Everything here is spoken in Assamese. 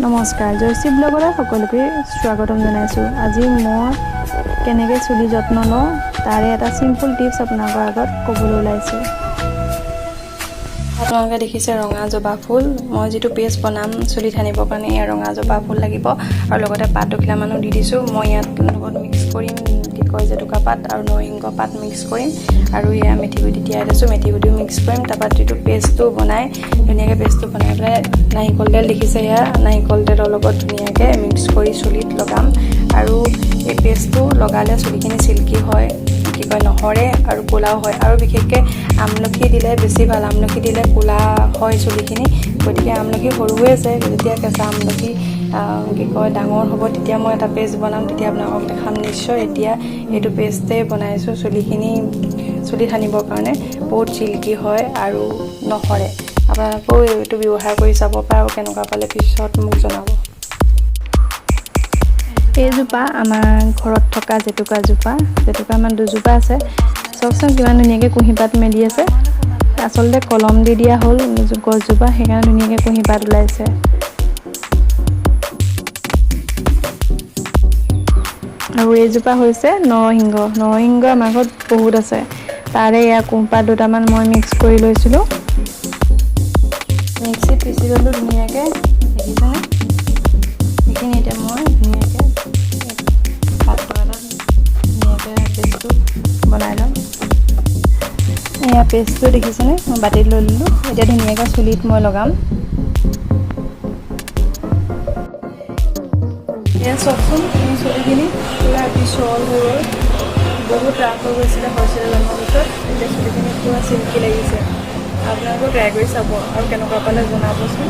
নমস্কাৰ, জয়শ্ৰী ব্লগলৈ সকলোকে স্বাগতম জনাইছোঁ। আজি মই কেনেকৈ চুলি যত্ন লওঁ, তাৰে এটা চিম্পল টিপছ আপোনালোকৰ আগত ক'বলৈ ওলাইছোঁ। আপোনালোকে দেখিছে ৰঙা জবা ফুল। মই যিটো পেষ্ট বনাম চুলিত সানিবৰ কাৰণে, এয়া ৰঙা জবা ফুল লাগিব আৰু লগতে পাত দুখিলামানো দি দিছোঁ। মই ইয়াত লগত মিক্স কৰিম, কি কয়, জেতুকা পাত আৰু নৰসিংহ পাত মিক্স কৰিম আৰু এয়া মেথি গুটি তিয়াই থৈছোঁ, মেথি গুটিও মিক্স কৰিম। তাৰপৰা যিটো পেষ্টটো বনাই, ধুনীয়াকৈ পেষ্টটো বনাই পেলাই নাৰিকল তেল দেখিছে, এয়া নাৰিকল তেলৰ লগত ধুনীয়াকৈ মিক্স কৰি চুলিত লগাম। আৰু এই পেষ্টটো লগালে চুলিখিনি চিল্কি হয়, কি কয়, নসৰে আৰু ক'লাও হয়। আৰু বিশেষকৈ আমলখি দিলে বেছি ভাল। আমলখি দিলে ক'লা হয় চুলিখিনি। গতিকে আমলখি সৰু হৈ আছে। যেতিয়া কেঁচা আমলখি, কি কয়, ডাঙৰ হ'ব, তেতিয়া মই এটা পেষ্ট বনাম, তেতিয়া আপোনালোকক দেখাম নিশ্চয়। এতিয়া এইটো পেষ্টেই বনাইছোঁ চুলিখিনি, চুলিত সানিবৰ কাৰণে। বহুত চিল্কি হয় আৰু নসৰে। আপোনালোকেও এইটো ব্যৱহাৰ কৰি চাব পাৰে আৰু কেনেকুৱা পালে পিছত মোক জনাব। এইজোপা আমাৰ ঘৰত থকা জেতুকাজোপা। জেতুকা আমাৰ দুজোপা আছে। চাওকচোন, কিমান ধুনীয়াকৈ কুঁহিপাত মেলি আছে। আচলতে কলম দি দিয়া হ'ল গছজোপা, সেইকাৰণে ধুনীয়াকৈ কুঁহিপাত ওলাইছে। আৰু এইজোপা হৈছে নৰসিংহ। নৰসিংহ আমাৰ ঘৰত বহুত আছে। তাৰে এয়া কুঁহপাত দুটামান মই মিক্স কৰি লৈছিলোঁ। মিক্সিত পিচি ল'লোঁ ধুনীয়াকৈ, দেখিছেনে? সেইখিনি এতিয়া মই ধুনীয়াকৈ পাত্ৰ এটাত ধুনীয়াকৈ পেষ্টটো বনাই ল'ম। এয়া পেষ্টটো দেখিছেনে? মই বাতিত লৈ ল'লোঁ। এতিয়া ধুনীয়াকৈ চুলিত মই লগাম। এয়া চাওকচোন, মোৰ চুলিখিনি পূৰা পিছল হৈ গ'ল। বহুত ৰাফ হৈ গৈছিলে হৈছিলে জন্মৰ পিছত। এতিয়া চুলিখিনি পূৰা চিল্কি লাগিছে। আপোনালোকেও ট্ৰাই কৰি চাব আৰু কেনেকুৱা পালে জনাবচোন।